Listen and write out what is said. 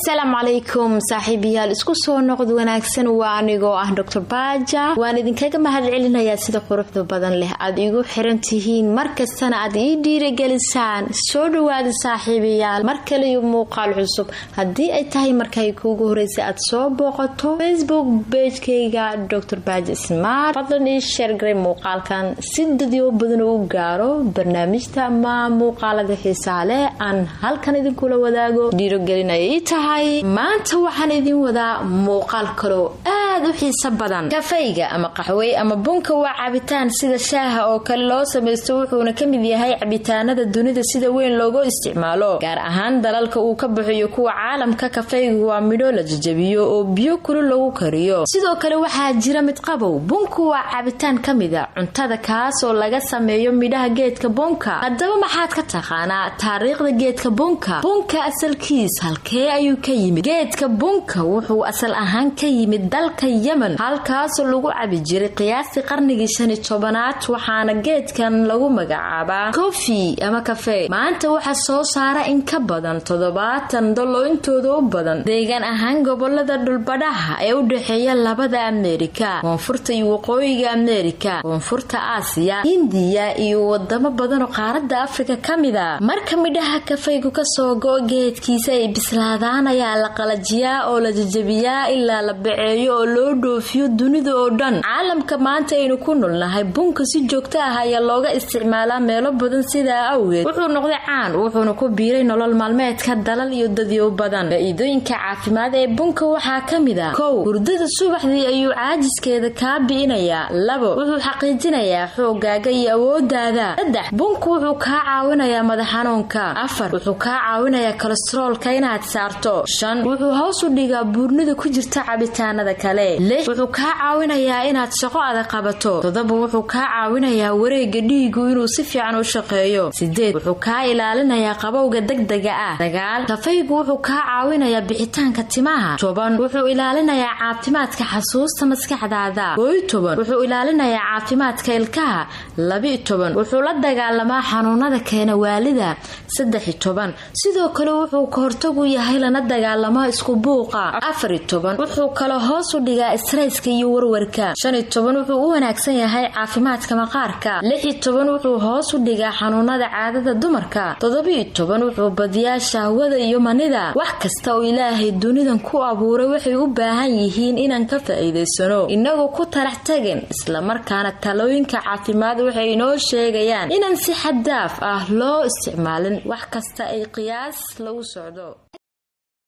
Asalaamu calaykum saaxiibayaal, isku soo noqod wanaagsan. Waa anigoo ah Dr Baja. Waan idinkaga mahad celinayaa sida quruxda badan leh aad iigu xiran tihiin, markastana aad ii dhiirigelisaan. Soo dhawaada saaxiibayaal, mar kale iyo muuqaal cusub. Haddii ay tahay markay kuugu horeysay aad soo booqato Facebook page-kayga Dr Baja Smart, fadlan ii share garay muuqaalkan si dadyo badan u gaaro barnaamijta ama muuqaalada xiisaha leh aan halkan idinkula wadaago. Dhiirogelinaya ii tahay. Maanta waxaan idin wadaa muuqaal kaloo aad u xiiso badan. Kafayga ama qaxwey ama bunka waa cabitaan sida shaaha oo kale loo samaysto, wuxuuna ka mid yahay cabitaanada dunida sida weyn loogu isticmaalo, gaar ahaan dalalka uu ka baxo kuwa caalamka. Kafaygu waa midho la jajabiyo oo biyo kulul lagu kariyo. Sidoo kale waxaa jira mid qabow. Bunku waa cabitaan ka mida cuntada, kaasoo laga sameeyo midhaha geedka bunka. Haddaba maxaad ka taqaanaa taariikhda geedka bunka? Bunka asalkiis halkee ayuu ka yimid? Geedka bunka wuxuu asal ahaan ka yimid dalka Yemen, halkaasoo lagu cabi jiray qiyaastii qarnigii 15aad, waxaana geedkan lagu magacaabaa coffee ama kafee. Maanta waxaa soo saara in ka badan 70 dal oo intooda u badan deegaan ahaan gobolada dhulbadhaha ee u dhexeeya labada Ameerika, Koonfurta iyo Waqooyiga Ameerika, Koonfurta Aasiya, Hindiya iyo wadamo badan oo qaaradda Afrika ka mid a. Marka midhaha kafaygu kasoo go' geedkiisa ay bislaadaan ayaa la qalajiyaa oo la jajabiyaa ilaa la baceeyo oo loo dhoofiyo dunida oo dhan. Caalamka maanta aynu ku noolnahay, bunka si joogto ah ayaa looga isticmaalaa meelo badan. Sidaa awgeed wuxuu noqday caan, wuxuuna ku biiray nolol maalmeedka dalal iyo dadyo badan. Faa-iidooyinka caafimaad ee bunka waxaa ka mid a: 1, hurdada subaxdii ayuu caajiskeeda kaa bi'inayaa. 2, wuxuu xaqiijinayaa xoogaaga iyo awoodaada. 3, bunku wuxuu kaa caawinayaa madax xanuunka. 4, wuxuu kaa caawinayaa kolestaroolka inaad saarto. 5, wuxuu hoos u dhigaa buurnida ku jirta cabitaanada kale. 6, wuxuu kaa caawinayaa inaad shaqo adag qabato. 7, wuxuu kaa caawinayaa wareega dhiigu inuu si fiican u shaqeeyo. 8, wuxuu kaa ilaalinayaa qabowga degdega ah. 9, kafaygu wuxuu kaa caawinayaa bixitaanka timaha. 10, wuxuu ilaalinayaa caafimaadka xasuusta maskaxdaada. 11, wuxuu ilaalinayaa caafimaadka ilkaha. 12, wuxuu la dagaalamaa xanuunada keena waalida. 13, sidoo kale wuxuu ka hortagu yahay lana dagaalamo isku buuqa. 14, wuxuu kale hoos u dhigaa stress-ka iyo warwarka. 15, wuxuu u wanaagsan yahay caafimaadka maqaarka. 16, wuxuu hoos u dhigaa xanuunada caadada dumarka. 17, wuxuu badiyaa shahwada iyo manida. Wax kasta oo Ilaahay dunidan ku abuuray waxay u baahan yihiin inaan ka faa'iidaysano, inagoo ku talax tagin, islamarkaana talooyinka caafimaad waxay inoo sheegayaan inaan si xad dhaaf ah loo isticmaalin wax kasta ay qiyaas lagu socdo.